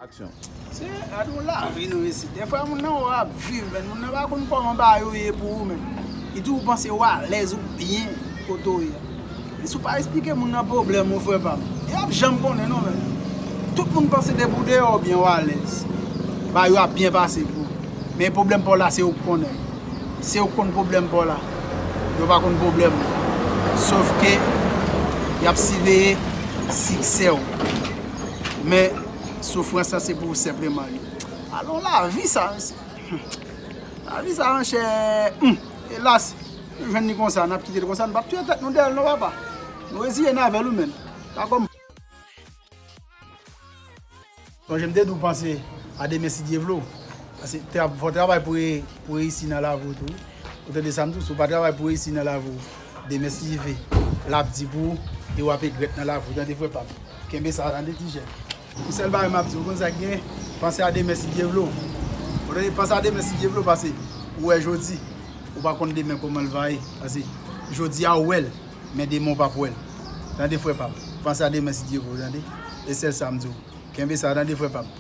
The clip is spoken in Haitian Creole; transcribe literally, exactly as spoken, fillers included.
Aksyon. Se gade yon lavi nou isit. Dèfwa moun nan wè w ap viv, men moun nan pa konn kòman bagay yo ye pou ou, men. Li toujou panse w alèz, ou byen kote w ye a. Men si w pa eksplike moun nan pwoblèm ou, frè pa m, yo ap janm konnen non, men. Tout moun panse depi w deyò w byen, w alèz, bagay yo ap byen pase pou ou. Men pwoblèm pa w la, se ou k konnen. Se ou k konn pwoblèm pa w la. Yo pa konn pwoblèm ou. Sòf ke y ap siveye siksè w. Men soufrans lan se pou ou senpleman li. Alon lavi sa, mesye. Lavi sa, monchè. Hmm. Elas, nou jwenn li konsa, n ap kite l konsa, nou p ap touye tèt nou dèyè l non, papa. Nou reziye n avè l, ou menm. Pa kòm Sonje m te di w panse a demen si Dye vle w. Paske tra- fò travay pou re- pou reyisi nan lavi w tou. Ou tande sa m di w, si w pa travay pou reyisi nan lavi w, demen si Dye vle, l ap di pou ou, e w ap regrèt nan lavi w, tande frè pa m. Kenbe sa, tande ti jèn. Yon sèl bagay m ap di w, ou konn sa k gen, panse a demen si Dye vle w. Ou tande, panse a demen si Dye vle w, paske ou wè jodi, ou pa konn demen kòman l va ye. Paske jodi a ou wè l, men demen ou p ap wè l. Tande frè pa m, panse a demen si Dye vle w, tande. E sèl sa m di w. Kenbe sa, tande frè pa m.